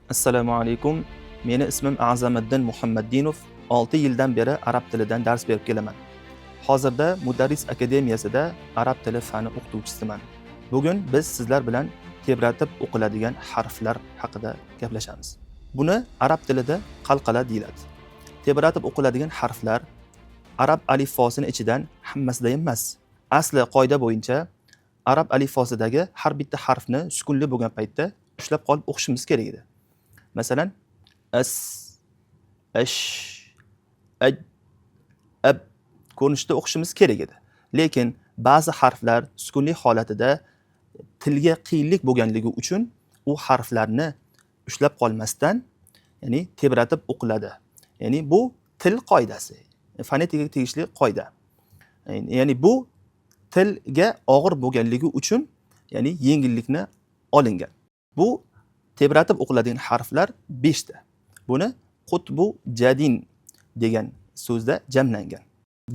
Assalomu alaykum. Meni ismim A'zamiddin Muhammaddinov. 6 yildan beri arab tilidan dars berib kelaman. Hozirda Mudarris akademiyasida arab tili fani o'qituvchisiman. Bugun biz sizlar bilan tebratib o'qiladigan harflar haqida gaplashamiz. Buni arab tilida qalqala deyiladi. Tebratib o'qiladigan harflar arab alifbosini ichidan hammasida emas. Asli qoida bo'yicha arab alifbosidagi har bitta harfni sukunli bo'lgan paytda ushlab qolib o'qishimiz kerak edi. Masalan, as, ash, aj, ab ko'rinishida o'qishimiz kerak edi. Lekin ba'zi harflar sukunli holatida tilga qiyinlik bo'lganligi uchun u harflarni ushlab qolmasdan, ya'ni tebratib o'qiladi. Ya'ni bu til qoidasi, fonetikaga tegishli qoida. Ya'ni bu tilga og'ir bo'lganligi uchun, ya'ni yengillikni olingan. Bu tebratib o'qiladigan harflar 5 ta. Buni qutbu jadin degan so'zda jamlangan.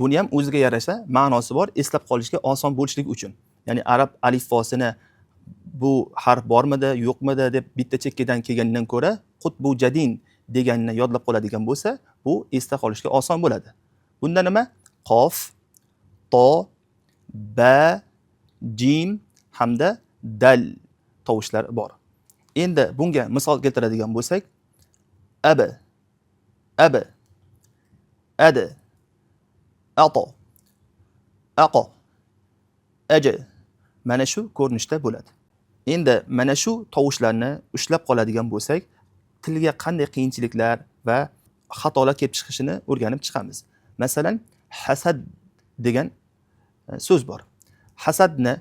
Buni ham o'ziga yarasha ma'nosi bor, eslab qolishga oson bo'lishligi uchun. Ya'ni arab alifbosini bu harf bormidi, yo'qmidi deb bitta chekkadan kelgandan ko'ra qutbu jadin deganini yodlab qoladigan bo'lsa, bu esda qolishga oson bo'ladi. Bunda nima? Qof, to, ba, jim hamda dal tovushlar bor. Endi bunga misol keltiradigan bo'lsak, ab, ab, ad, ato, aqo, aj mana shu ko'rinishda bo'ladi. Endi mana shu tovushlarni ushlab qoladigan bo'lsak, tilga qanday qiyinchiliklar va xatolar kelib chiqishini o'rganib chiqamiz. Masalan, hasad degan so'z bor. Hasadni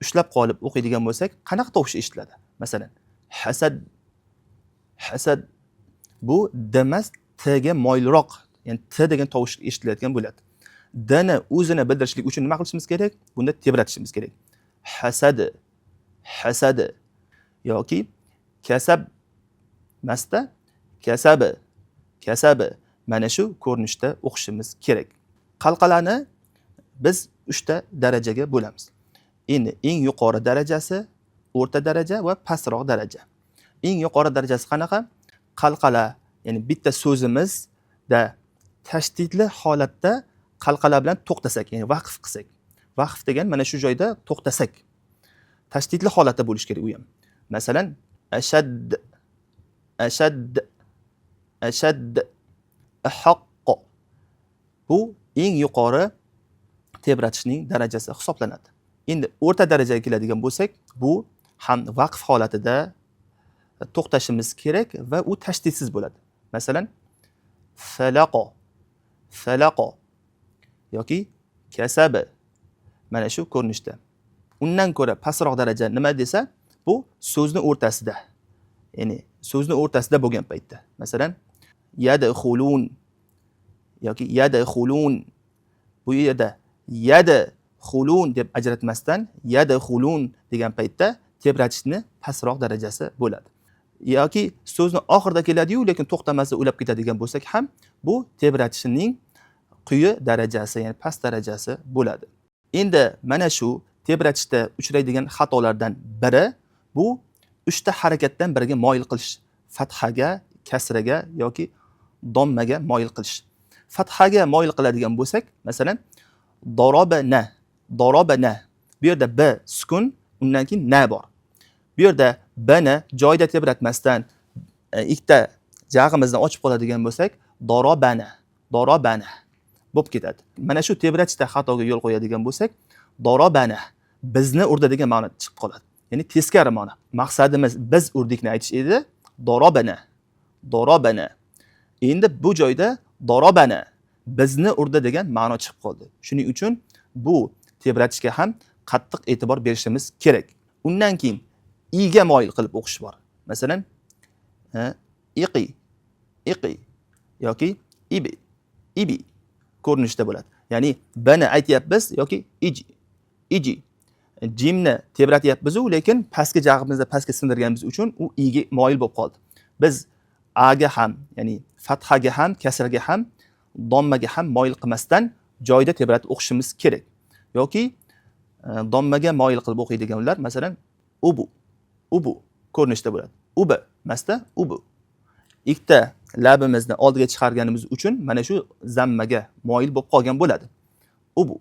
ushlab qolib o'qiydigan bo'lsak, qanaqa tovush eshitiladi? Masalan, hasad, hasad bu d emas, t ga moyilroq, ya'ni t degan tovush eshitilayotgan bo'ladi. D ni o'zini bildirishlik uchun nima qilishimiz kerak? Bunda tebratishimiz kerak. Hasad, hasad yoki kasab masda kasabi, kasabi mana shu ko'rinishda o'qishimiz kerak. Qalqalani biz 3 ta darajaga bo'lamiz. Endi eng yuqori darajasi, o'rta daraja va pastroq daraja. Eng yuqori darajasi qanaqa? Qalqala, ya'ni bitta so'zimizda tashdidli holatda qalqala bilan to'xtasak, ya'ni vaqf qilsak. Vaqf degan mana shu joyda to'xtasak. Tashdidli holatda bo'lishi kerak u ham. Masalan, ashad, ashad, ashad, ahaqqo. Bu eng yuqori tebratishning darajasi hisoblanadi. Endi o'rta darajaga keladigan bo'lsak, bu ham vaqf holatida to'xtashimiz kerak va u tashdidsiz bo'ladi. Masalan, falaqo, falaqo yoki kasabi mana shu ko'rinishda. Undan ko'ra pastroq daraja nima desa, bu so'zni o'rtasida. Ya'ni so'zni o'rtasida bo'lgan paytda. Masalan, yadkhulun yoki yadkhulun, bu yerda yadkhulun deb ajratmasdan yadkhulun degan paytda tebratishni pastroq darajasi bo'ladi. Yoki so'zni oxirida keladi-yu, lekin to'xtamasdan ulab ketadigan bo'lsak ham, bu tebratishning quyi darajasi, ya'ni past darajasi bo'ladi. Endi mana shu tebratishda uchraydigan xatolardan biri bu 3 ta harakatdan biriga moyil qilish. Fathaga, kasraga yoki dommaga moyil qilish. Fathaga moyil qiladigan bo'lsak, masalan, darobana, darobana. Bu yerda b sukun, undan keyin na bor. Bu yerda b ni joyida tebratmasdan ikkita jag'imizni ochib qoladigan bo'lsak, darobana, darobana bo'lib ketadi. Mana shu tebratishda xatoga yo'l qo'yadigan bo'lsak, darobana bizni urdi degan ma'no chiqib qoladi. Ya'ni teskari ma'no. Maqsadimiz biz urdikni aytish edi, darobana, darobana. Endi bu joyda darobana bizni urdi degan ma'no chiqib qoldi. Shuning uchun bu tebratishga ham qattiq e'tibor berishimiz kerak. Undan keyin iga moyil qilib o'qish bor. Masalan, iqi, iqi yoki ibi, ibi ko'rinishda bo'ladi. Ya'ni b ni aytyapmiz yoki iji, iji. Jimni tebratyapmiz-u, lekin pastki jag'imizni pastga sindirganimiz uchun u iga moyil bo'lib qoldi. Biz a ga ham, ya'ni fathaga ham, kasraga ham, dommaga ham moyil qilmasdan joyida tebratib o'qishimiz kerak. Yoki dommaga moyil qilib o'qiydiganlar, masalan, ubu, ubu ko'rinishda bo'ladi. Ub emasda ubu. Ikkita labimizni oldiga chiqarganimiz uchun mana shu zammaga moyil bo'lib qolgan bo'ladi. Ubu,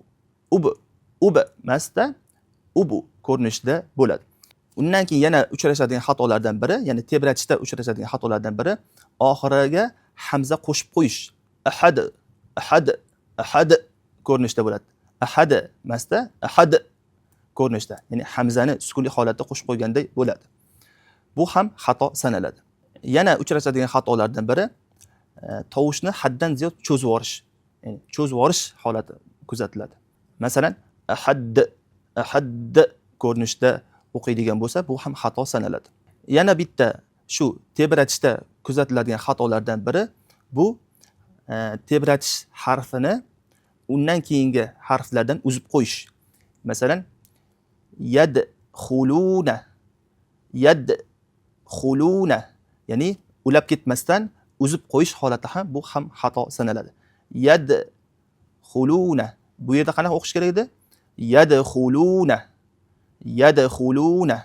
ubu, ubi emasda ubu ko'rinishida bo'ladi. Undan keyin yana uchrashadigan xatolardan biri, ya'ni tebratishda uchrashadigan xatolardan biri oxiriga hamza qo'shib qo'yish. Ahad, ahad, ahad ko'rinishida bo'ladi. Ahad emasda ahad ko'rinishda, ya'ni hamzani sukunli holatda qo'shib qo'yganday bo'ladi. Bu ham xato sanaladi. Yana uchrashadigan xatolardan biri tovushni haddan ziyod cho'zib yuborish, ya'ni cho'zib yuborish holati kuzatiladi. Masalan, ahad, ahad ko'rinishda o'qiydigan bo'lsa, bu ham xato sanaladi. Yana bitta shu tebratishda kuzatiladigan xatolardan biri bu tebratish harfini undan keyingi harflardan uzib qo'yish. Masalan, yad xuluna, yad xuluna, ya'ni ulab ketmasdan uzib qo'yish holati ham, bu ham xato sanaladi. Yad xuluna, bu yerda qanaqa o'qish kerak edi? Yad xuluna, yad xuluna.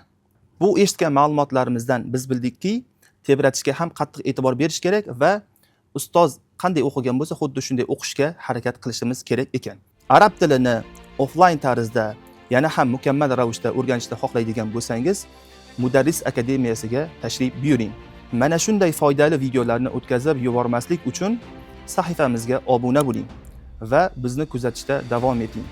Bu eshitgan ma'lumotlarimizdan biz bildikki, tebratishga ham qattiq e'tibor berish kerak va ustoz qanday o'qigan bo'lsa, xuddi shunday o'qishga harakat qilishimiz kerak ekan. Arab tilini offlayn tarzda yana ham mukammal ravishda o'rganishni xohlaydigan bo'lsangiz, Mudarris akademiyasiga tashrif buyuring. Mana shunday foydali videolarni o'tkazib yubormaslik uchun sahifamizga obuna bo'ling va bizni kuzatishda davom eting.